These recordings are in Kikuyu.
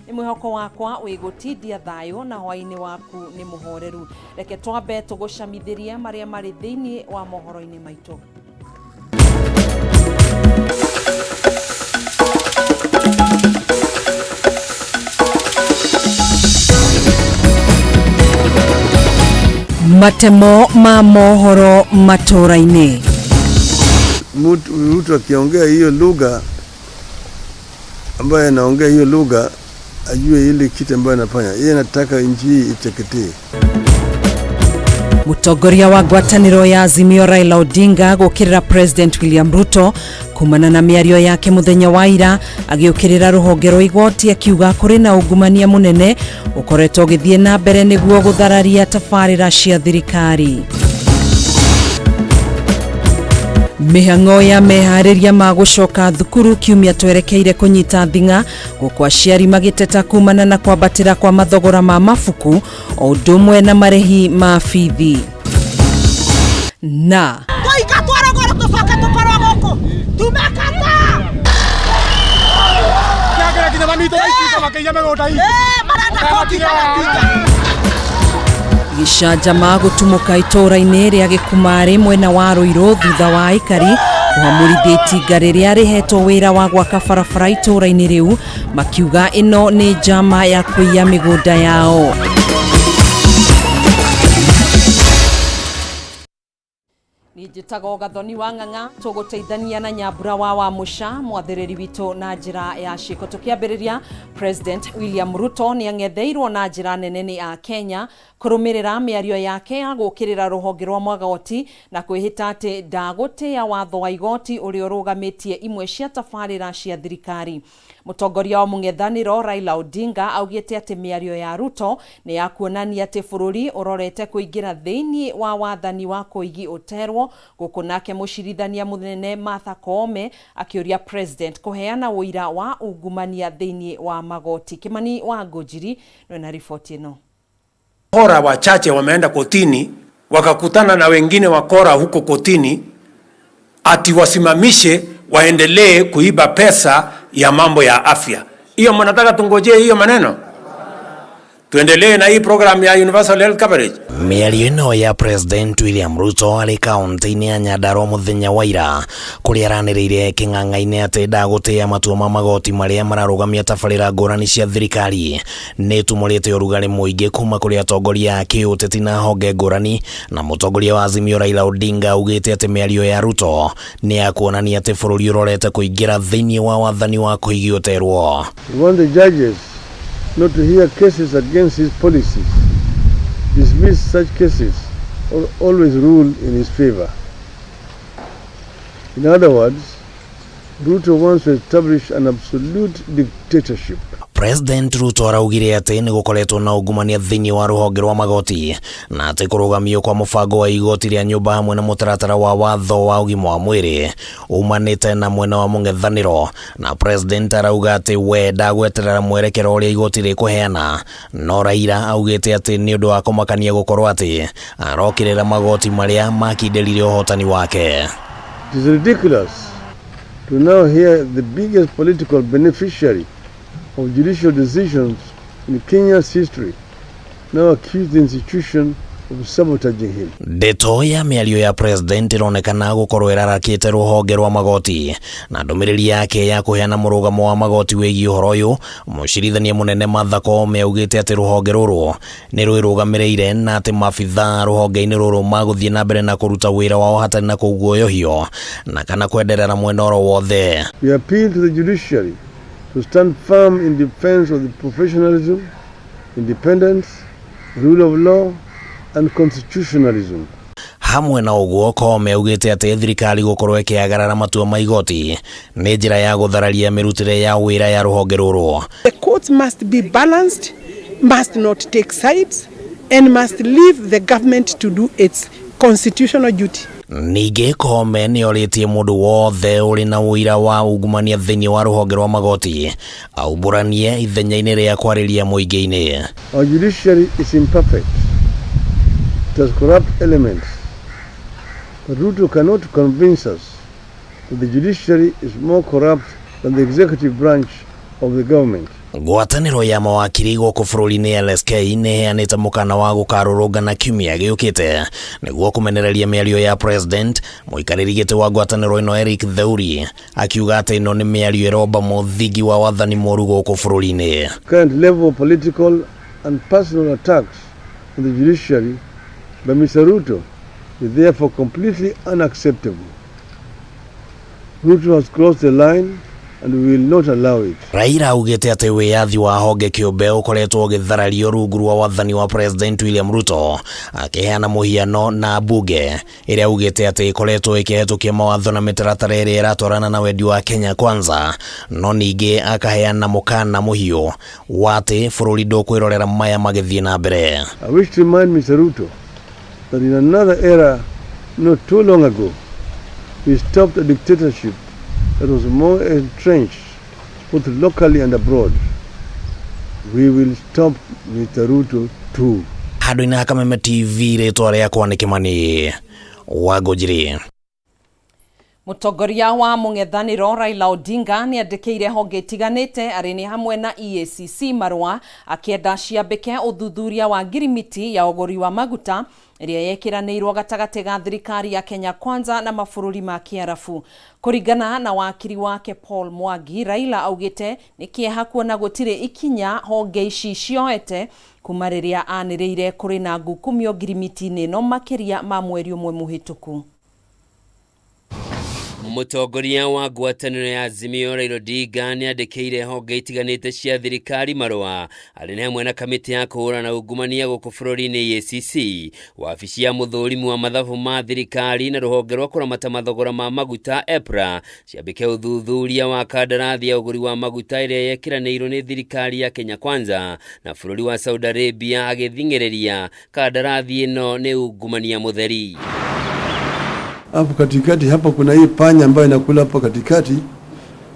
Nĩ mwĩhoko wakwa wĩ gũtindia thayũ na hwaĩ-inĩ waku nĩ mũhoreru. Reke twambe tũgũcamithĩrie marĩa marĩ thĩinĩ wa mohoro-inĩ maitũ. Matemo ma mohoro matũra-inĩ. Mtu akiongea hiyo lugha ambaye anaongea hiyo lugha ajue ile kitu ambayo anafanya. Yeye anataka nchi hii iteketee. Mũtongoria wa ngwatanĩro ya Azimio Raila Odinga gũkĩrĩra President William Ruto kumana na mĩario yake mũthenya wa ira agĩũkĩrĩra rũhonge rwa igoti akiuga kũrĩ na ungumania mũnene ũkoretwo ũgĩthiĩ na mbere nĩguo gũthararia tabarĩra cia thirikari. Mĩhang'o ya meharĩria ma gũcoka thukuru kiumia twerekeire kũnyita thing'a gũkũ aciari magĩteta kumana na kwambatĩra kwa mathogora ma mabuku o ũndũ ũmwe na marĩhi ma bithi. Na tũingatwo rũgũrũ tũcoke tũkorwo gũkũ tume kata. Kĩangĩra nginya mamitũ maitinga makĩiya mĩgũnda itũ. Marenda kũnginya na tinga. Gĩcanjama gũtumũka itũũra-inĩ rĩa Gĩkumarĩ mwena wa Rũirũ thutha wa aikari kũhamũrithia itinga rĩrĩa rĩhetwo wĩra wa gwaka barabara itũũra-inĩ rĩu makiuga ĩno nĩ njama ya kũiya mĩgũnda yao. Niĩ njĩtagwo Gathoni wa Ng'ang'a, tũgũteithania na Nyambura wa Wamũca mwathĩrĩri witũ na njĩra ya ciĩko. Tũkĩambĩrĩria, President William Ruto nĩ ang'etheirwo na njĩra nene nĩ a Kenya kũrũmĩrĩra mĩario yake ya gũũkĩrĩra rũhonge rwa magoti na kwĩhĩta atĩ ndagũtĩĩa watho wa igoti ũrĩa ũrũgamĩtie imwe cia tabarĩra cia thirikari. Mũtongoria wa mũng'ethanĩro Raila Odinga augĩte atĩ mĩario ya Ruto nĩ ya kuonania atĩ bũrũri ũrorete kũingĩra thĩinĩ wa wathani wa kũigi ũterwo, gũkũ nake mũcirithania mũnene Martha Koome akĩũria President kũheana ũira wa ungumania thĩinĩ wa magoti. Kĩmani wa Ngũnjiri nĩwe na riboti ĩno. Wakora wachache wameenda kotini wakakutana na wengine wakora huko kotini, ati wasimamishe waendelee kuiba pesa ya mambo ya afya. Hiyo mnataka tungojee hiyo maneno? Tuendelee na hii program ya universal health coverage? Mĩario ĩno ya President William Ruto arĩ kaunti-inĩ ya Nyandarua mũthenya wa ira kũrĩa aranĩrĩire kĩng'ang'a-inĩ atĩ ndagũtĩĩa matua ma magoti marĩa mararũgamia tabarĩra ngũrani cia thirikari nĩ ĩtumũrĩte ũrugarĩ mũingĩ kuma kũrĩ atongoria a kĩũteti na honge ngũrani na mũtongoria wa Azimio Raila Odinga augĩte atĩ mĩario ya Ruto nĩ ya kuonania atĩ bũrũri ũrorete kũingĩra thĩinĩ wa wathani wa kũigio ũterwo. We want the judges not to hear cases against his policies, dismiss such cases, or always rule in his favor. In other words, Ruto wants to establish an absolute dictatorship. President Ruto araugire atĩ nĩ gũkoretwo na ungumania thĩinĩ wa rũhonge rwa magoti na atĩ kũrũgamio kwa mũbango wa igoti rĩa nyũmba hamwe na mũtaratara wa watho wa ũgima wa mwĩrĩ umanĩte na mwena wa mũng'ethanĩro na President arauga atĩ we ndagweterera mwerekero ũrĩa igoti rĩkũheana no Raila augĩte atĩ nĩ ũndũ wa kũmakania gũkorwo atĩ arokĩrĩra magoti marĩa makindĩrire ũhotani wake. It is ridiculous to now hear the biggest political beneficiary of judicial decisions in Kenya's history now accuse the institution of sabotaging him. Ndeto ya mĩario ya President ĩronekana gũkorwo ĩrarakĩte rũhonge rwa magoti na ndũmĩrĩri yake ya kũheana mũrũgamo wa magoti wĩgiĩ ũhoro ũyũ mũcirithania mũnene Martha Koome augĩte atĩ rũhonge rũrũ nĩ rwĩrũgamĩrĩire na atĩ maabithaa rũhonge-inĩ rũrũ magũthiĩ na mbere na kũruta wĩra wao hatarĩ na kũguoyohio na kana kwenderera mwena oro wothe. We appeal to the judiciary to stand firm in defense of the professionalism, independence, rule of law, and constitutionalism. Hamwe na ũguo Koome augĩte atĩ thirikari gũkorwo ĩkĩagarara matua ma igoti nĩ njĩra ya gũthararia mĩrutĩre ya wĩra ya rũhonge rũrũ. The courts must be balanced, must not take sides, and must leave the government to do its constitutional duty. Ningĩ Koome nĩ orĩtie mũndũ wothe ũrĩ na ũira wa ungumania thĩinĩ wa rũhonge rwa magoti aumbũranie ithenya-inĩ rĩa kwarĩria mũingĩ-inĩ. Our judiciary is imperfect. It has corrupt elements. But Ruto cannot convince us that the judiciary is more corrupt than the executive branch of the government. Ngwatanĩro ya mawakiri gũkũ bũrũri-inĩ LSK nĩ ĩheanĩte mũkana wa gũkarũrũngana kiumia gĩũkĩte nĩguo kũmenereria mĩario ya president. Mũikarĩri gĩtĩ wa ngwatanĩro ĩno Eric Theuri akiuga atĩ ĩno nĩ mĩario ĩromba mũthingi wa wathani mũru gũkũ bũrũri-inĩ. Current level of political and personal attacks on the judiciary by Mr. Ruto is therefore completely unacceptable. Ruto has crossed the line and we will not allow it. Raila augĩte atĩ wĩyathi wa honge kĩũmbe ũkoretwo ũgĩtharario rungu rwa wathani wa President William Ruto, akĩheana mũhiano na mbunge ĩrĩa augĩte atĩ ĩkoretwo ĩkĩhetũkia mawatho na mĩtaratara ĩrĩa ĩratwarana na wendi wa Kenya Kwanza, no ningĩ akaheana mũkana mũhiũ wa atĩ bũrũri ndũkwĩrorera maya magĩthiĩ na mbere. I wish to remind Mr. Ruto that in another era not too long ago, we stopped a dictatorship that was more entrenched both locally and abroad. We will stop Mr. Ruto too. Handũ-inĩ ha Kameme TV, rĩtwa rĩakwa nĩ Kĩmani wa Ngũnjiri. Mũtongoria wa mũng'ethanĩro Raila Odinga nĩ andĩkĩire honge itiganĩte arĩ nĩ hamwe na EACC marũa akĩenda ciambĩke ũthuthuria wa ngirimiti ya ũgũri wa maguta ĩrĩa yekĩranĩirwo gatagatĩ ga thirikari ya Kenya Kwanza na mabũrũri ma Kĩarabu. Kũringana na wakiri wake Paul Mwangi, Raila augĩte nĩ kĩeha kuona gũtirĩ ikinya honge ici cioete kuma rĩrĩa anĩrĩire kũrĩ na ngukumio ngirimiti-inĩ ĩno makĩria ma mweri ũmwe mũhĩtũku. Mũtongoria wa ngwatanĩro ya Azimio Raila Odinga nĩ andĩkĩire honge itiganĩte cia thirikari marũa arĩ na hamwe na kamĩtĩ ya kũhũrana ungumania gũkũ bũrũri-inĩ EACC, wabici ya mũthũrimi wa mathabu ma thirikari na rũhonge rwa kũramata mathogora ma maguta EPRA ciambĩke ũthuthuria wa kandarathi ya ũgũri wa maguta ĩrĩa yekĩranĩirwo nĩ thirikari ya Kenya Kwanza na bũrũri wa Saudi Arabia, agĩthing'ĩrĩria kandarathi ĩno nĩ ungumania mũtheri. Hapo katikati hapa kuna hii panya ambayo inakula hapo katikati,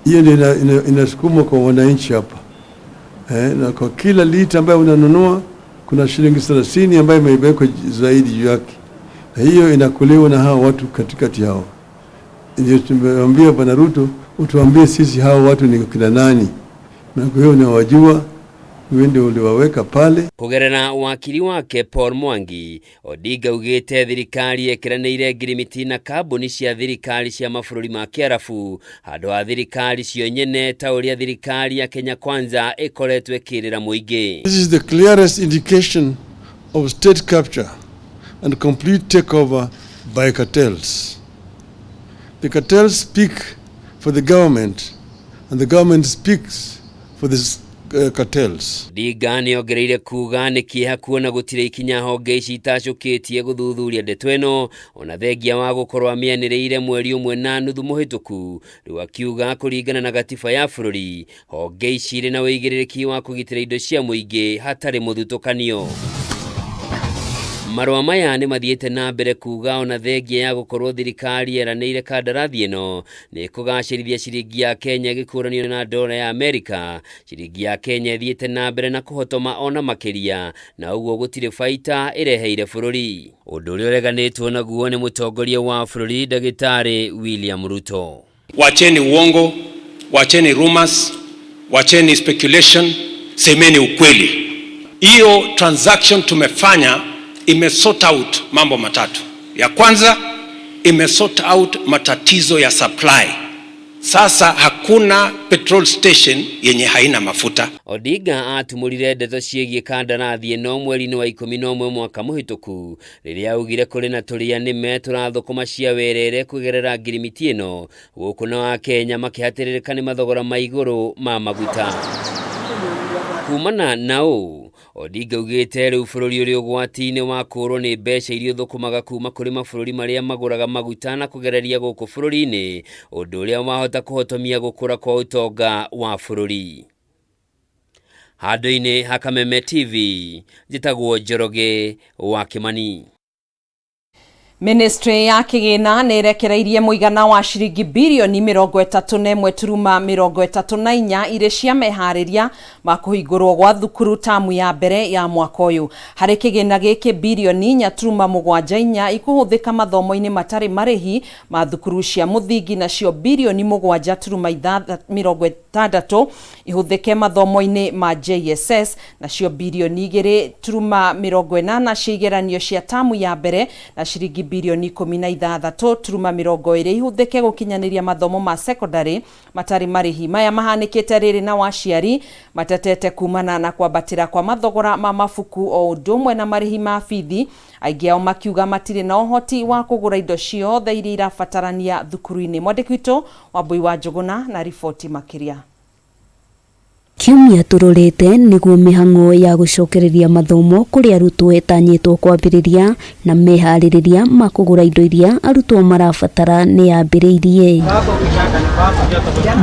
hiyo ndio inasukumwa kwa wananchi hapa na kwa kila lita ambayo unanunua kuna shilingi 30 ambayo imewekwa zaidi juu yake, na hiyo inakuliwa na hawa watu katikati hao. Ndio tumeambia Bwana Ruto, utuambie sisi hawa watu ni kina nani, na kwa hiyo unawajua wewe ndio uliwaweka pale. Kũgerera wakiri wake Paul Mwangi, Odinga augĩte thirikari ĩkĩranĩire ngirimiti na kambuni cia thirikari cia mabũrũri ma Kĩarabu handũ ha thirikari cio nyene ta ũrĩa thirikari ya Kenya Kwanza ĩkoretwo ĩkĩrĩra mũingĩ. This is the clearest indication of state capture and complete takeover by cartels. The cartels speak for the government and the government speaks for the cartels. Odinga nĩ ongereire kuga nĩ kĩeha kuona gũtirĩ ikinya honge ici itacũkĩtie gũthuthuria ndeto ĩno ona thengia wa gũkorwo amĩanĩrĩire mweri ũmwe na nuthu mũhĩtũku. Rĩu akiuga kũringana na gatiba ya bũrũri honge ici irĩ na ũigĩrĩrĩki wa kũgitĩra indo cia mũingĩ hatarĩ mũthutũkanio. Marũa maya nĩ mathiĩte na mbere kuga ona thengia ya gũkorwo thirikari yeranĩire kandarathi ĩno nĩ ĩkũgacĩrithia ciringi ya Kenya ĩgĩkũranio na dola ya Amerika, ciringi ya Kenya ĩthiĩte na mbere na kũhotoma ona makĩria na ũguo gũtirĩ baita ĩreheire bũrũri. Ũndũ ũrĩa ũreganĩtwo naguo nĩ mũtongoria wa bũrũri Ndagĩtarĩ William Ruto. Wacheni uongo, wacheni rumors, wacheni speculation, semeni ukweli. Hiyo transaction tumefanya imesort out mambo matatu. Ya kwanza imesort out matatizo ya supply. Sasa hakuna petrol station yenye haina mafuta. Odinga atumũrire ndeto ciĩgiĩ kandarathi ĩno mweri-inĩ wa 11 mwaka mũhĩtũku rĩrĩa augire kũrĩ na tũrĩa nĩme tũrathũkũma cia werere kũgerera ngirimiti ĩno gũkũ na Akenya makĩhatĩrĩrĩka nĩ mathogora ma igũrũ ma maguta. Kumana na ũũ, Odinga augĩte rĩu bũrũri ũrĩ ũgwati-inĩ wa kũũrwo nĩ mbeca iria ũthũkũmaga kuma kũrĩ mabũrũri marĩa magũraga maguta na kũgereria gũkũ bũrũri-inĩ, ũndũ ũrĩa wahota kũhotomia gũkũra kwa ũtonga wa bũrũri. Handũ-inĩ ha Kameme TV, njĩtagwo Njoroge wa Kĩmani. Ministry ya kĩgĩna nĩ ĩrekereirie mũigana wa ciringi birioni 31.34 irĩ cia meharĩria ma kũhingũrwo gwa thukuru tamu ya mbere ya mwaka ũyũ. Harĩ kĩgĩna gĩkĩ birioni 4.74 ikũhũthĩka mathomo-inĩ matarĩ marĩhi ma thukuru cia mũthingi, nacio birioni 7.60 Ihũthĩke mathomo-inĩ ma JSS, nacio birioni 2.80 cia igeranio cia tamu ya mbere na ciringi birioni 16.20 ihũthĩke gũkinyanĩria mathomo ma secondary matarĩ marĩhi. Maya mahanĩkĩte rĩrĩ na waciari matetete kumana na kwambatĩra kwa mathogora ma mabuku o ũndũ ũmwe na marĩhi ma bithi, aingĩ ao makiuga matirĩ na ũhoti wa kũgũra indo ciothe iria irabatarania thukuru-inĩ. Mwandĩki witũ Wambui wa Njũgũna na riboti makĩria. Kiumia tũrorete nĩguo mĩhang'o ya gũcokereria mathomo kũrĩ arutwo ĩtanyĩtwo kwambĩrĩria, na meharĩrĩria ma kũgũra indo iria arutwo marabatara nĩ yambĩrĩirie.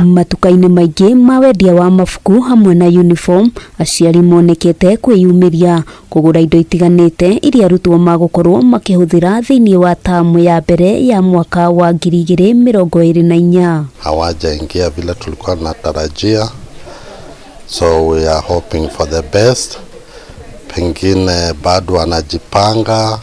Matuka-inĩ maingĩ ma wendia wa mabuku hamwe na uniform, aciari monekete kwĩyumĩria kũgũra indo itiganĩte iria arutwo magũkorwo makĩhũthĩra thĩinĩ wa tamu ya mbere ya mwaka wa 2024. Hawajaingia vile tulikuwa tunatarajia, so we are hoping for the best. Pengine bado wanajipanga.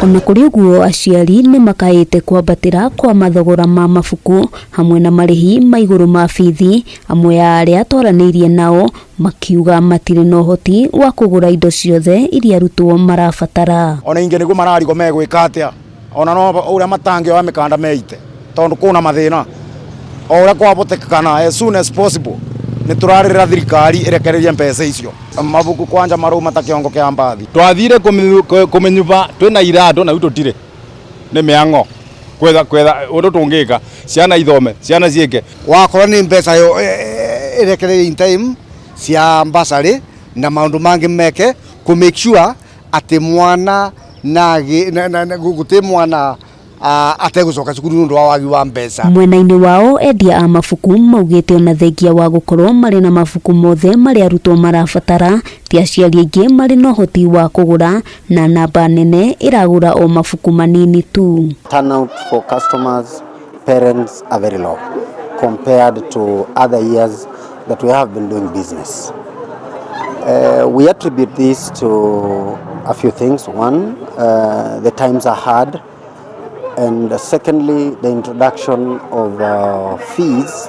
Ona kũrĩ ũguo, aciari nĩ makaĩte kwambatĩra kwa mathogora ma mabuku hamwe na marĩhi ma igũrũ ma bithi. Amwe a arĩa twaranĩirie nao makiuga matirĩ na ũhoti wa kũgũra indo ciothe iria arutwo marabatara. Ona ingĩ nĩguo mararigwo megwĩka atĩa, ona no ũrĩa matangĩoya mĩkanda meite tondũ kwĩna mathĩna. O ũrĩa kwahotekekana, as soon as possible, nĩ tũrarĩrĩra thirikari ĩrekererie mbeca icio. Mabuku kwanja marauma ta kĩongo kĩa mbathi. Twathire kũmĩnyuba twĩna iratũ na rĩu tũtirĩ nĩ mĩang'o kwetha kwetha ũndũ tũngĩka ciana ithome, ciana ciĩke. Wakorwo nĩ mbeca ĩrekererie in time cia bursary na maũndũ mangĩ meke kũ make sure atĩ mwana na gũtirĩ mwana ategũcoka cukuru nĩ ũndũ wa wagi wa mbeca. Mwena-inĩ wao, endia a mabuku maugĩte ona thengia wa gũkorwo marĩ na mabuku mothe marĩa arutwo marabatara, ti aciari aingĩ marĩ na ũhoti wa kũgũra, na namba nene ĩragũra o mabuku manini tu. Turnout for customers, parents are very low compared to other years that we have been doing business. We attribute this to a few things. One, the times are hard, and secondly, the introduction of fees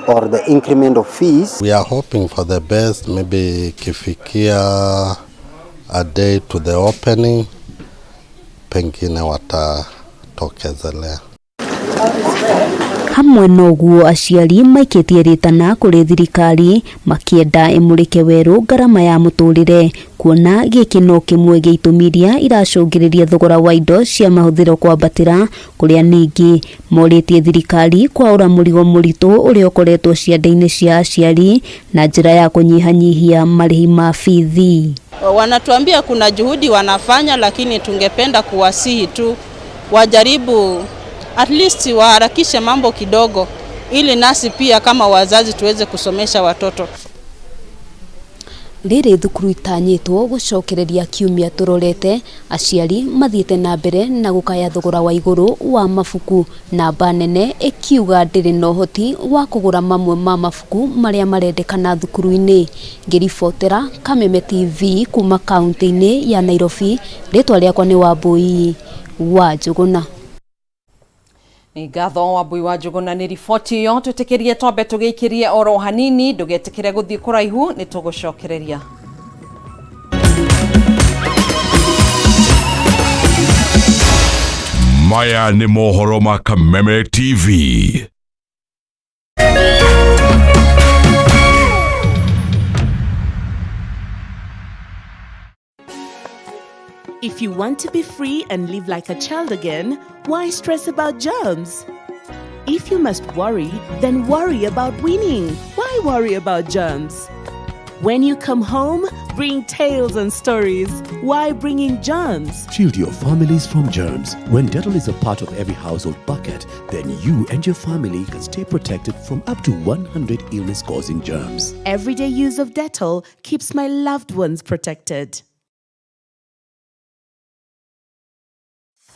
or the increment of fees. We are hoping for the best, maybe kifikia a day to the opening, pengine watatokezelea. Hamwe na ũguo, aciari maikĩtie rĩtana kũrĩ thirikari makĩenda ĩmũrĩke werũ ngarama ya mũtũrĩre, kuona gĩkĩ no kĩmwe gĩa itũmi iria iracũngĩrĩria thogora wa indo cia mahũthĩro kwambatĩra, kũrĩa ningĩ morĩtie thirikari kwaũra mũrigo mũritũ ũrĩa ũkoretwo ciande-inĩ cia aciari na njĩra ya kũnyihanyihia marĩhi ma bithi. Wanatuambia kuna juhudi wanafanya, lakini tungependa kuwasihi tu wajaribu at least waharakishe mambo kidogo, ili nasi pia kama wazazi tuweze kusomesha watoto. Rĩrĩ thukuru itanyĩtwo gũcokereria kiumia tũrorete, aciari mathiĩte na mbere na gũkaya thogora wa igũrũ wa mabuku, namba nene ĩkiuga ndĩrĩ na ũhoti wa kũgũra mamwe ma mabuku marĩa marendekana thukuru-inĩ. Ngĩribotera Kameme TV kuma kaunti-inĩ ya Nairobi, rĩtwa rĩakwa nĩ Wambui wa Njũgũna. Nĩ ngatho Wambui wa Njũgũna nĩ riboti ĩyo. Twĩtĩkĩrie twambe tũgĩikĩrie oro hanini, ndũgetĩkĩre gũthiĩ kũraihu, nĩ tũgũcokereria. Maya nĩ mohoro ma Kameme TV. If you want to be free and live like a child again, why stress about germs? If you must worry, then worry about winning. Why worry about germs? When you come home, bring tales and stories. Why bringing germs? Shield your families from germs. When Dettol is a part of every household bucket, then you and your family can stay protected from up to 100 illness-causing germs. Everyday use of Dettol keeps my loved ones protected.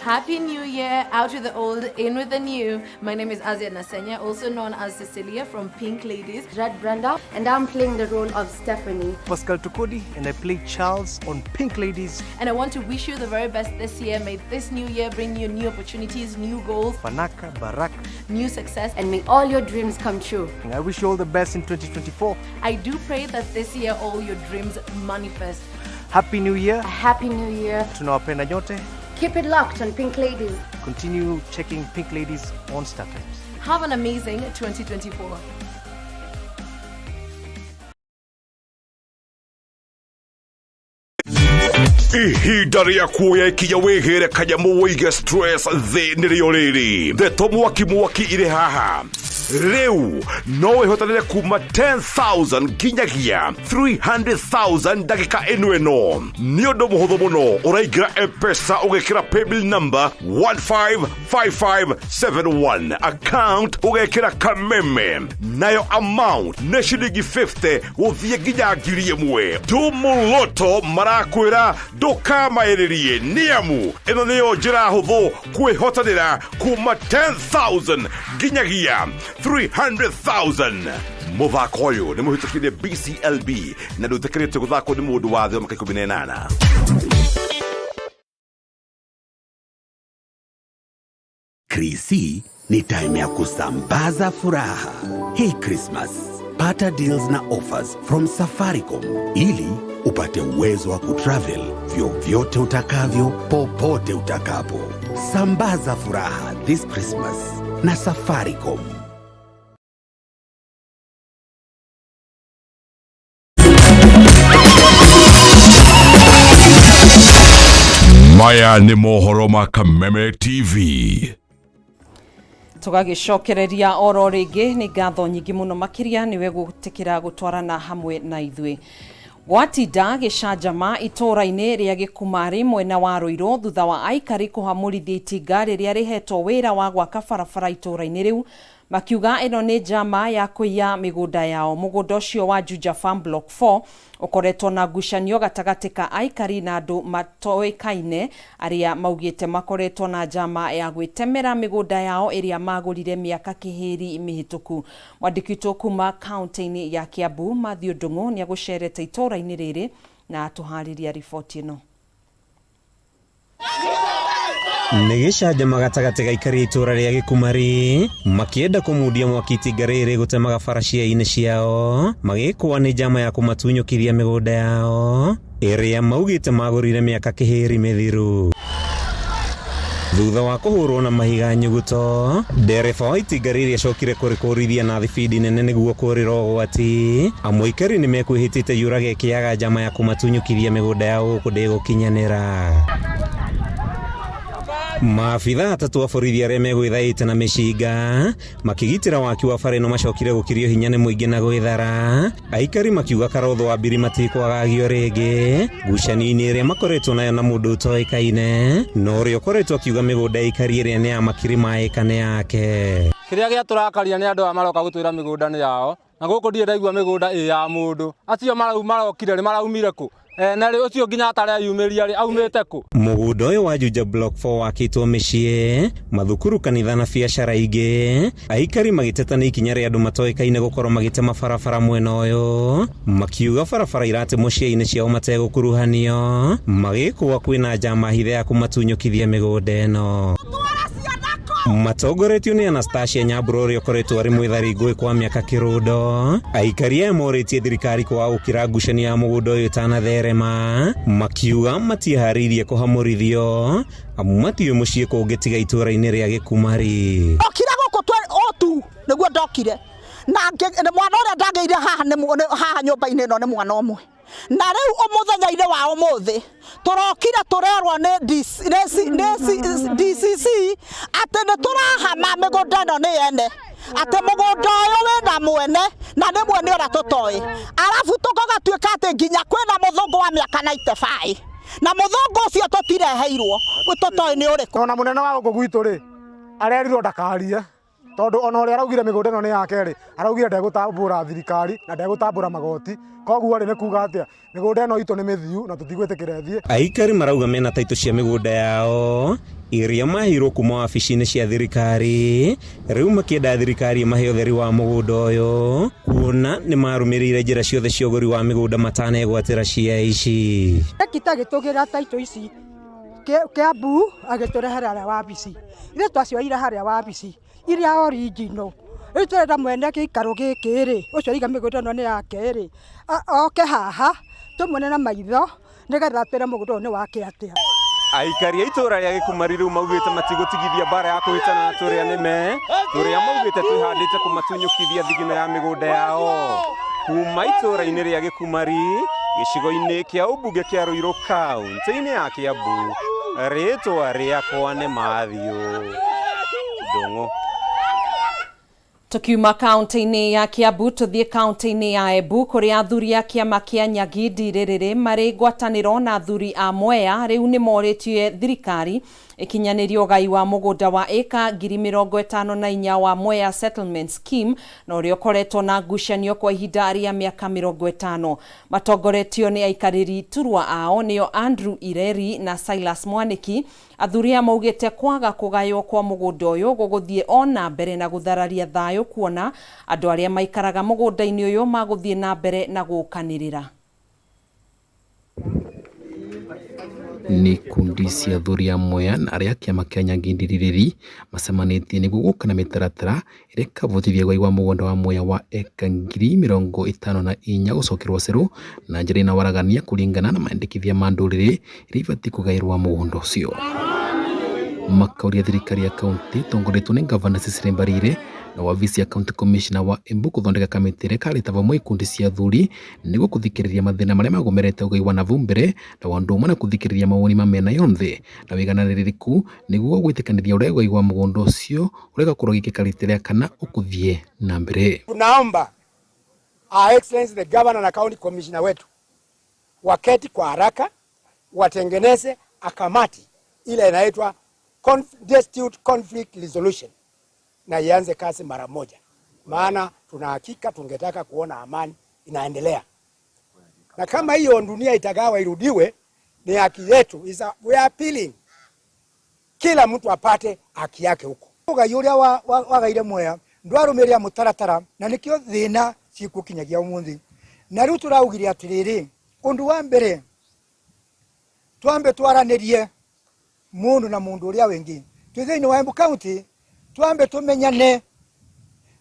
Happy New Year, out with the old, in with the new. My name is Azia Nasenya, also known as Cecilia from Pink Ladies. Red Brenda, and I'm playing the role of Stephanie. Pascal Tukudi, and I play Charles on Pink Ladies. And I want to wish you the very best this year. May this new year bring you new opportunities, new goals, Fanaka, Baraka, new success, and may all your dreams come true. And I wish you all the best in 2024. I do pray that this year all your dreams manifest. Happy New Year. A happy New Year. Tunawapenda nyote. Keep it locked on Pink Ladies. Continue checking Pink Ladies on Star Times. Have an amazing 2024. Ihinda rĩa kuoya ikinya wĩgĩre kanyamũ wĩige stress thĩ nĩrĩo rĩrĩ ndeto mwaki mwaki irĩ haha rĩu no wĩhotanĩre kuma 10000 nginyagia 300000 ndagĩka ĩno ĩno nĩ ũndũ mũhũthũ mũno ũraingĩra mpesa ũgekĩra paybill number 155571 account ũgekĩra kameme nayo amount nĩ ciringi 50 gũthiĩ nginya 1000 tumũloto marakwĩra ndũkamaĩrĩrie nĩamu ĩno nĩyo njĩra hũthũ kwĩhotanĩra kuma 10000 nginyagia 300000 mũthako ũyũ nĩ mũhĩtũkire BCLB na ndũĩtĩkĩrĩtio gũthakwo nĩ mũndũ wa thĩ wa mĩaka 18. Krisi ni time ya kusambaza furaha. Hii Christmas, pata deals na offers from Safaricom ili upate uwezo wa kutravel vyovyote utakavyo popote utakapo. Sambaza furaha this Christmas na Safaricom. Maya nĩ mohoro ma Kameme TV. Tũgagĩcokereria oro rĩngĩ nĩ ngatho nyingĩ mũno makĩria nĩwe gũtĩkĩra gũtwarana hamwe na ithuĩ. Gwatinda gĩcanjama itũũra-inĩ rĩa Gĩkumarĩ mwena wa Ruiru thutha wa aikari kũhamũrithia itinga rĩrĩa rĩhetwo wĩra wa gwaka barabara itũũra-inĩ rĩu makiuga ĩno nĩ njama ya kũiya mĩgũnda yao. Mũgũnda ũcio wa Juja Farm Block 4 ũkoretwo na ngucanio gatagatĩ ka aikari na andũ matoĩkaine arĩa maugĩte makoretwo na njama ya gwĩtemera mĩgũnda yao ĩrĩa magũrire mĩaka kĩhĩri mĩhĩtũku. Mwandĩki witũ kuma kaunti-inĩ ya Kiambu Mathew Ndung'u nĩagũcerete itũũra-inĩ rĩrĩ na atũharĩria riboti ĩno. Nĩ gĩcanjama gatagatĩ ga aikari a itũũra rĩa Gĩkumari makĩenda kũmundia mwaki itinga rĩrĩ gũtemaga bara cia-inĩ ciao magĩkũa nĩ njama ya kũmatunyũkithia mĩgũnda yao ĩrĩa maugĩte magũrire mĩaka kĩhĩri mĩthiru. Thutha wa kũhũrwo na mahiga nyuguto, ndereba wa itinga rĩrĩ acokire kũrĩkũrithia na thibindi nene nĩguo kũrĩra ũgwati. Amwe aikari nĩ mekwĩhĩtĩte yũrage ĩkĩaga njama ya kũmatunyũkithia mĩgũnda yao gũkũ ndĩgũkinyanĩra. Maabitha atatũ a borithi arĩa megwĩthaĩte na mĩcinga makĩgitĩra waki wa bara ĩno macokire gũkĩrio hinya nĩ mũingĩ na gwĩthara. Aikari makiuga Karotho wa Mbiri matikwagagio rĩngĩ ngucanio-inĩ ĩrĩa makoretwo nayo na mũndũ ũtoĩkaine na ũrĩa ũkoretwo akiuga mĩgũnda ya aikari ĩrĩa nĩ ya makiri ma ĩka nĩ yake. Kĩrĩa gĩatũrakaria nĩ andũ aya maroka gũtwĩra mĩgũnda nĩ yao na gũkũ ndirĩ ndaigua mĩgũnda ĩ ya mũndũ. Acio marokire rĩ maraumire kũ? Na rĩ ũcio nginya atareyumĩria rĩ aumĩte kũ? Mũgũnda ũyũ wa Juja Block 4 wakĩtwo mĩciĩ, mathukuru, kanitha na biacara ingĩ. Aikari magĩteta nĩ ikinya rĩa andũ matoĩkaine gũkorwo magĩtema barabara mwena ũyũ, makiuga barabara iratemwo cia-inĩ ciao mategũkuruhanio, magĩkũa kwĩna njama hithe ya kũmatunyũkithia mĩgũnda ĩno. Matongoretio nĩ Anastasia Nyambura ũrĩa ũkoretwo arĩ mwĩthari ngũĩ kwa mĩaka kĩrũndo, aikari aya morĩtie thirikari kwaga gũkira ngucanio ya mũgũnda ũyũ ĩtanatherema, makiuga matiĩharĩirie kũhamũrithio amu matiũĩ mũciĩ kũngĩ tiga itũũra-inĩ rĩa Gĩkumari. Ndokire gũkũ o tu nĩguo ndokire na mwana ũrĩa ndagĩire haha haha nyũmba-inĩ ĩno nĩ mwana ũmwe na rĩu mũthenya-inĩ wa ũmũthĩ tũrokire tũrerwo nĩ DCC atĩ nĩ tũrahama mĩgũnda ĩno nĩ yene atĩ mũgũnda ũyũ wĩna mwene na nĩ mwene ũrĩa tũtoĩ arabu tũgatuĩka atĩ nginya kwĩna mũthũngũ wa mĩaka 95 na mũthũngũ ũcio tũtireheirwo tũtoĩ nĩ ũrĩkũ. Ona mũnene wa gũkũ gwitũ rĩ arerirwo ndakarie tondũ ona ũrĩa araugire mĩgũnda ĩno nĩ yake rĩ araugire ndegũtambũra thirikari na ndegũtambũra magoti koguo rĩ nĩ kuga atĩa mĩgũnda ĩno itũ nĩ mĩthiu na tũtigwĩtĩkĩra ĩthiĩ. Aikari marauga mena taitũ cia mĩgũnda yao Iria maheirwo kuma wabici-inĩ cia thirikari rĩu makĩenda thirikari ĩmahe ũtheri wa mũgũnda ũyũ kuona nĩ marũmĩrĩire njĩra ciothe cia ũgũri wa mĩgũnda matanegwatĩra cia ici. Ekita agĩtũgĩra taitũ ici Kiambu agĩtũrehera harĩa wabici ithuĩ twacioire harĩa wabici iria original. Rĩu tũrenda mwene gĩikaro gĩkĩ rĩ, ũcio ũraiga mĩgũnda ĩno nĩ yake rĩ, oke haha tũmuone na maitho nĩgetha atwĩre mũgũnda ũyũ nĩ wake atĩa. Aikari a itũũra rĩa Gĩkumari rĩu maugĩte matigũtigithia mbara ya kũhĩtana na tũrĩa nĩme tũrĩa maugĩte twĩhandĩte kũmatunyũkithia thigino ya mĩgũnda yao. Kuma itũũra-inĩ rĩa Gĩkumari gĩcigo-inĩ kĩa ũmbunge kĩa Ruiru kaunti-inĩ ya Kiambu, rĩtwa rĩakwa nĩ Mathiũ Ndung'u. Tukiuma kaunti-inĩ ya Kiambu tuthiĩ kaunti-inĩ ya Embu kũrĩa athuri a kĩama kĩa Nyagindi rĩrĩrĩ marĩ ngwatanĩro na athuri a Mwea rĩu nĩ morĩtie thirikari ĩkinyanĩrie ũgai wa mũgũnda wa ĩka 54,000 wa Mwea Settlement Scheme na ũrĩa ũkoretwo na ngucanio kwa ihinda rĩa mĩaka 50. Matongoretio nĩ aikarĩri turwa ao nĩo Andrew Ireri na Silas Mwaniki. Athuri aya maugĩte kwaga kũgaywo kwa mũgũnda ũyũ gũgũthiĩ o na mbere na gũthararia thayũ kuona andũ arĩa maikaraga mũgũnda-inĩ ũyũ magũthiĩ na mbere na gũkanĩrĩra. Nĩ kundi cia athuri a Mwea na arĩa a kĩama kĩa Nyangindiririri macemanĩtie nĩguo gũka na mĩtaratara ĩrĩa ĩkavotithia ũgai wa mũgũnda wa Mwea wa eka 54,000 gũcokerwo Cerũ na njĩra ĩna waragania kũringana na mendekithia ma ndũrĩrĩ iria ibatiĩ kũgaĩrwo mũgũnda ũcio. Makauria thirikari ya kaunti ĩtongoretio nĩ ngavana Cecily Mbarire na wabici ya county commissioner wa Embu gũthondeka kamĩtĩ ĩrĩa ĩkareta vamwe ikundi cia athuri nĩguo kũthikĩrĩria mathĩna marĩa magũmerete ũgai wa navau mbere na ũndũ ũmwe na kũthikĩrĩria mawoni ma mĩena yonthe na wĩigananĩrĩrĩku nĩguo gwĩtĩkanĩria ũrĩa ũgai wa mũgũnda ũcio ũrĩa ũgakorwo ũgĩkĩka rita rĩa kana ũkũthiĩ na mbere. Tunaomba Her Excellency the Governor na County Commissioner wetu waketi kwa haraka watengeneze akamati ile inaitwa Dispute Conflict Resolution na ianze kazi mara moja, maana tuna hakika tungetaka kuona amani inaendelea, na kama hiyo dunia itagawa irudiwe, ni haki yetu. We are appealing kila mtu apate haki yake huko. Ugai uria wagaire Mwea ndwarumirira mutaratara na nikio thina cikukinyagia umuthi. Na riu turaugire atiriri, undu wa mbere twambe twaranirie mundu na mundu uria wingi twi thiini wa Embu County, twambe tumenyane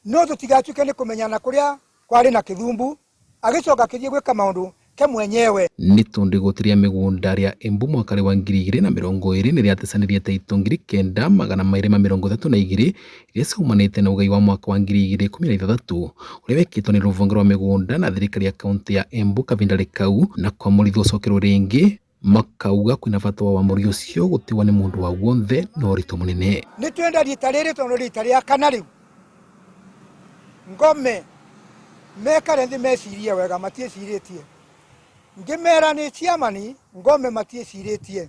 no tutigatuike ni kumenyana kuria kwari na kithumbu agicoka akithie gwika maundu ke mwenyewe. Nĩ tondũ igoti rĩa mĩgũnda rĩa Embu mwaka wa 2020 nĩ rĩatecanĩrie taitũ 9232 iria ciaumanĩte na ũgai wa mwaka wa 2016 ũrĩa wekĩtwo nĩ rũhonge rwa mĩgũnda na thirikari ya kaunti ya Embu kavinda kau na kwamũrithwo ũcokerwo rĩngĩ makauga kwĩna bata wa wamũri ũcio gũtiwa nĩ mũndũ wa wonthe na ũritũ mũnene. Nĩ twenda rita rĩrĩ tondũ rita rĩa kana rĩu ngome mekare thĩ mecirie wega matiĩcirĩtie ngĩmera nĩ ciamani ngome matiĩcirĩtie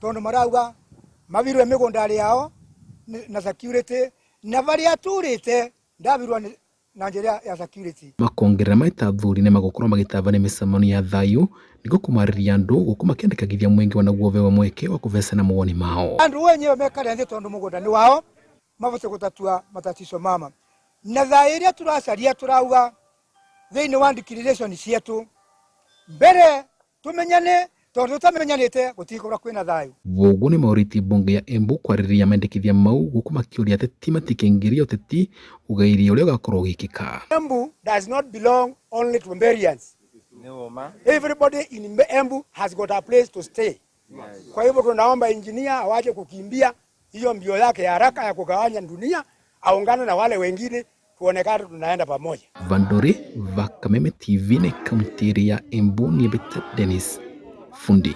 tondũ marauga mavirwe mĩgũnda yao na security na barĩa turĩte ndavirwa na njĩra ya security. Makongerera maita athuri nĩ magũkorwo magĩtabania mĩcemanio ya thayũ nĩguo kũmarĩria andũ gũkũ makĩandĩkagithia mũingĩ wanaguo ũvewa mweke wa kũvecana mawoni mao. Andũ wenyewe mekare thĩ tondũ mũgũnda nĩ wao mabote gũtatua matatizo mama na thayũ ĩrĩa tũracaria tũrauga thĩinĩ wa declaration cietu mbere tumenyane tondu tutamenyanite gutikorwo kwina thayu. Woguo nĩ maũrĩtie mbunge ya Embu kwarĩrĩria mendekithia mau gũkũ makĩũria ateti matikĩingĩrie ũteti ũgairia ũrĩa ũgakorwo ũgĩkĩka. Embu does not belong only to Mberians. Everybody in Embu has got a place to stay. Kwa hivyo tunaomba engineer awache kukimbia hiyo mbio yake ya haraka ya kugawanya dunia, aungane na wale wengine tuonekane tunaenda pamoja. Vandore va Kameme TV na kaunti ya Embu ni Beta Dennis Fundi.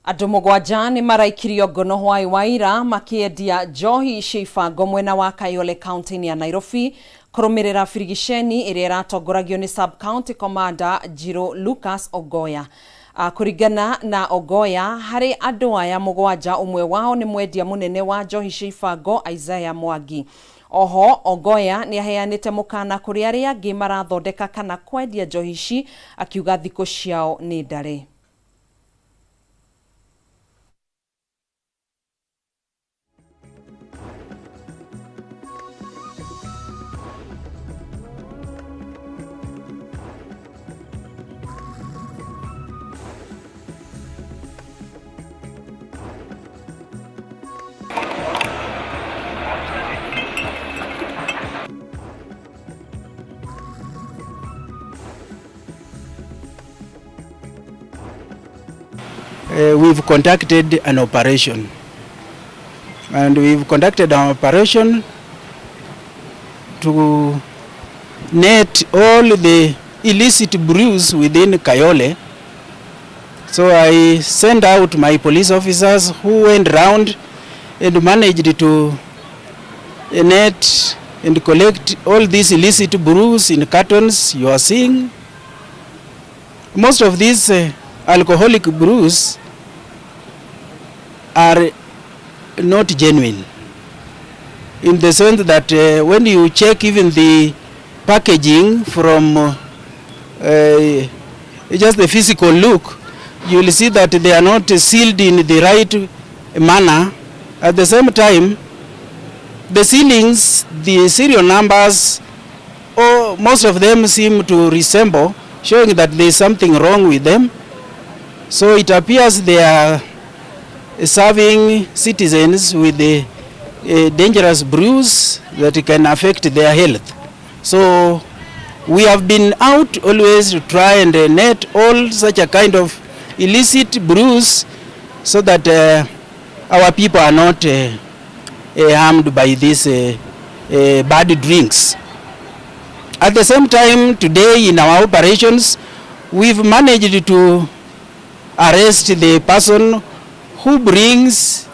Andũ mũgwanja nĩ maraikirio ngono hwaĩ wa ira makĩendia njohi cia ibango mwena wa Kayole kaunti-inĩ ya Nairobi kũrũmĩrĩra birigiceni ĩrĩa ĩratongoragio nĩ sub county commander Njirũ Lucas Ogoya. Kũringana na Ogoya harĩ andũ aya mũgwanja ũmwe wao nĩ mwendia mũnene wa njohi cia ibango Isaiah Mwangi. Oho Ogoya nĩ aheanĩte mũkana kũrĩ arĩa angĩ marathondeka kana kwendia njohi ici akiuga thikũ ciao nĩ ndare. we've conducted an operation. And we've conducted an operation to net all the illicit brews within Kayole. So I sent out my police officers who went round and managed to net and collect all these illicit brews in cartons you are seeing. Most of these alcoholic brews are not genuine, in the sense that when you check even the packaging from just the physical look, you will see that they are not sealed in the right manner. At the same time, the sealings, the serial numbers, oh, most of them seem to resemble, showing that there is something wrong with them. So it appears they are serving citizens with the dangerous brews that can affect their health. So we have been out always to try and net all such a kind of illicit brews so that our people are not harmed by these bad drinks. At the same time, today in our operations, we've managed to arrest the person who brings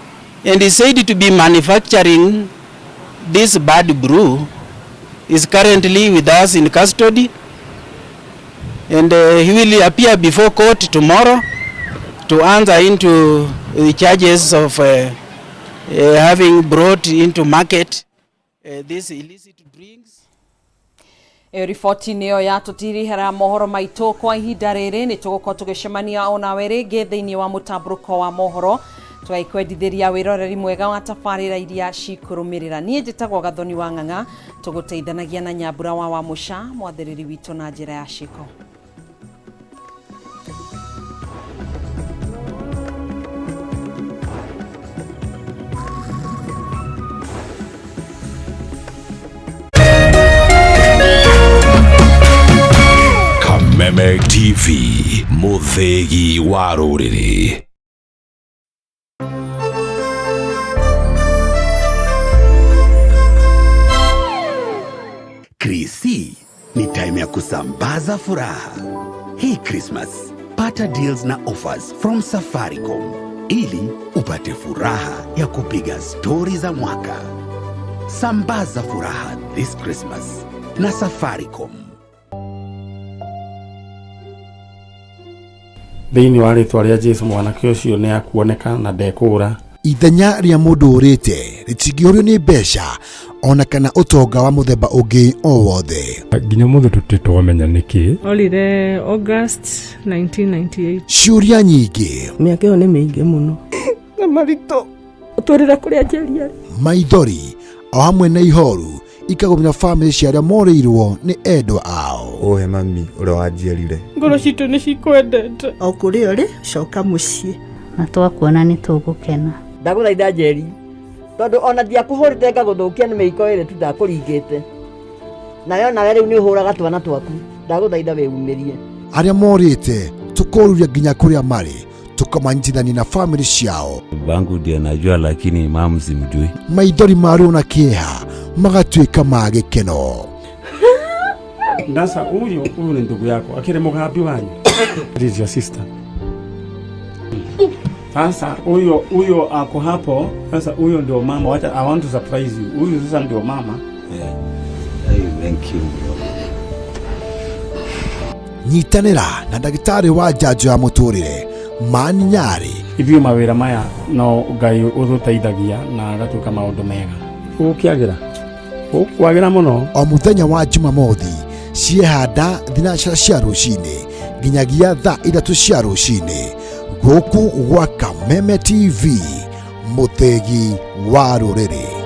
and is said to be manufacturing this bad brew. Is currently with us in custody, and he will appear before court tomorrow to answer into the charges of having brought into market these illicit drinks. Ĩyo riboti nĩyo yatũtirihĩra mohoro maitũ kwa ihinda rĩrĩ. Nĩ tũgũkorwo tũgĩcemania onawe rĩngĩ thĩinĩ wa mũtambũrũko wa mohoro, tũgaikwendithĩria wĩroreri mwega wa tabarĩra iria cikũrũmĩrĩra. Niĩ njĩtagwo Gathoni wa Ng'ang'a, tũgũteithanagia na Nyambura wa Wamũca, mwathĩrĩri witũ na njĩra ya ciĩko. Kameme TV, mũthĩgi wa rũrĩrĩ. Krisi ni time ya kusambaza furaha. Hii Christmas, pata deals na offers from Safaricom ili upate furaha ya kupiga stori za mwaka. Sambaza furaha this Christmas na Safaricom. Thĩinĩ wa rĩtwa rĩa Jesu, mwanake ũcio nĩ akuoneka na ndekũũra. Ithenya rĩa mũndũ ũrĩte rĩtingĩũrio nĩ mbeca ona kana ũtonga wa mũthemba ũngĩ o wothe. Nginya mũthĩ tũtirĩ twamenya nĩkĩ. Orire August 1998. Ciũria nyingĩ, mĩaka ĩyo nĩ mĩingĩ mũno na maritũ ũtwĩrĩre kũrĩa njeri arĩ. Maithori o hamwe na ihoru ikagũmĩra bamĩrĩ cia arĩa morĩirwo nĩ endwa ao. Ũhe mami ũrĩa wanjiarire. Ngoro citũ nĩ cikwendete. O kũrĩa ũrĩ, coka mũciĩ. Na twakuona nĩ tũgũkena. Ndagũthaitha Njeri, tondũ ona ndiakũhũrĩte ngagũthũkia nĩ mĩiko ĩrĩ tu ndakũringĩte, nayo nawe rĩu nĩ ũhũraga twana twaku. Ndagũthaitha wĩumĩrie. Arĩa morĩte tũkoruria nginya kũrĩa marĩ, tũkamanyitithania na bamĩrĩ ciao. Bangu ndiye najua, lakini mamu simjui. Maithori ma ruo na kĩeha magatuĩka ma gĩkeno. Ndasa huyu huyu ni ndugu yako akiri mugambi wanyu. This is your sister. Sasa huyo huyo ako hapo. Sasa huyo ndio mama. Wacha, I want to surprise you. Huyu sasa ndio mama. Yeah. Hey, thank you bro. Nyitanĩra na ndagĩtarĩ wa njanjo ya mũtũrĩre Mani Nyarĩ. Ithuĩ mawĩra maya no Ngai ũtũteithagia na agatuĩka maũndũ mega. Gũkĩagĩra, gũkwagĩra mũno. O mũthenya wa Jumamothi ciehanda thinacara cia rũcinĩ nginyagia thaa 3 cia rũcinĩ, gũkũ gwa Kameme TV, mũthĩgi wa rũrĩrĩ.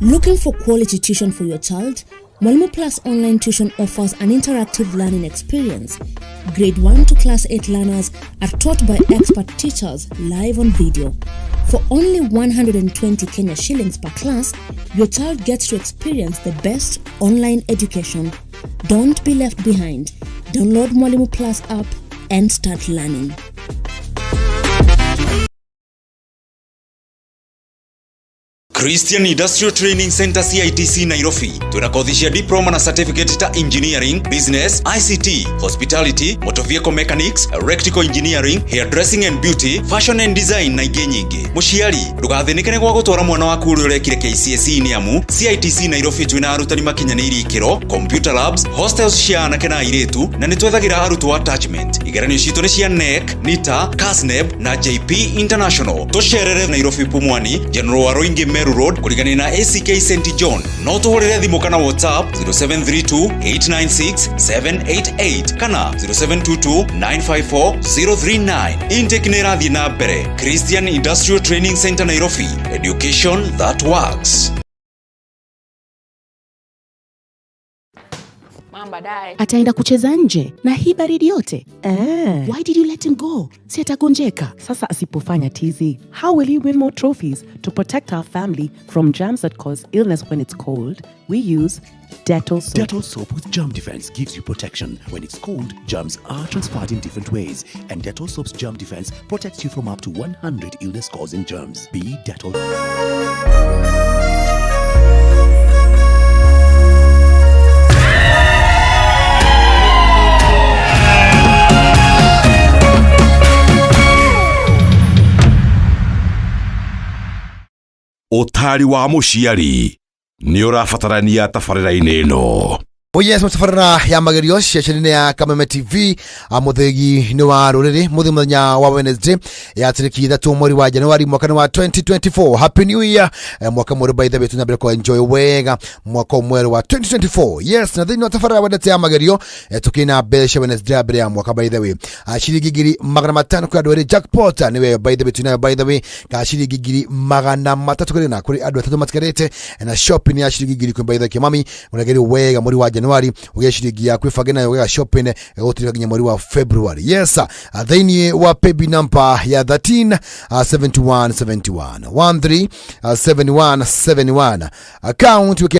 Looking for quality tuition for your child? Mwalimu Plus Online Tuition offers an interactive learning experience. Grade 1 to Class 8 learners are taught by expert teachers live on video. For only 120 Kenya shillings per class, your child gets to experience the best online education. Don't be left behind. Download Mwalimu Plus app and start learning. Christian Industrial Training Center CITC Nairobi twina kothi cia diploma na certificate ta engineering, business, ICT, hospitality, motor vehicle mechanics, electrical engineering, hairdressing and beauty, fashion and design na ingĩ nyingĩ. Mũciari ndũgathinĩke nĩ gwa gũtwara mwana waku ũrĩa ũrekire KCSE nĩ amu CITC Nairobi twina arutani makinyanĩirie ikĩro, computer labs, hostels cia anake na airĩtu na nĩ twethagĩra arutwo attachment. Igeranio citũ nĩ cia KNEC, NITA, KASNEB na JP International. Tũcerere Nairobi Pumwani, General Waruingi Meru Road kũrigania na ACK St John. No tũhũrĩre thimũ kana WhatsApp 0732 896 788 kana 0722 954 039. Intake nĩ ĩrathiĩ na mbere. Christian Industrial Training Center Nairobi. Education that works. Baadaye Ataenda kucheza nje na hii baridi yote eh? Why did you let him go? Si atagonjeka. Sasa asipofanya tizi, how will he win more trophies? To protect our family from germs that cause illness when it's cold, we use Dettol soap. Dettol soap with germ defense gives you protection. When it's cold, germs are transferred in different ways, and Dettol soap's germ defense protects you from up to 100 illness-causing germs. Be Dettol. Ũtari wa mũciari nĩ ũrabatarania tabarĩra-inĩ ĩno. Oh yes, matabarĩra ya magerio ceceni-inĩ ya Kameme TV, mũthĩgi nĩ wa rũrĩrĩ mũthĩ mũthenya wa Wednesday ya tarĩki 3 mweri wa Januari mwaka wa 2024. Happy New Year, mwaka mwerũ, by the way, tunambere kwa enjoy wega mwaka mwerũ wa 2024. Yes, na thĩinĩ wa tabarĩra ya Wednesday ya magerio, tukina mbeca Wednesday ya mbere ya mwaka, by the way, ciringi 500,000 kũrĩ andũ erĩ, jackpot nĩwe, by the way, tunayo, by the way, ka ciringi 300,000 kũrĩ na kũrĩ andũ atatũ matigarĩte, na shopping ya ciringi 10,000, by the way. Kĩmami ũragerio wega mweri wa Januari ũgĩe ciringi yaku ĩbange nayo ũgĩka shopping gũtirika nginya mweri wa February. Yes, thĩinĩ wa paybill number ya 13 71 71 13 71 71 account.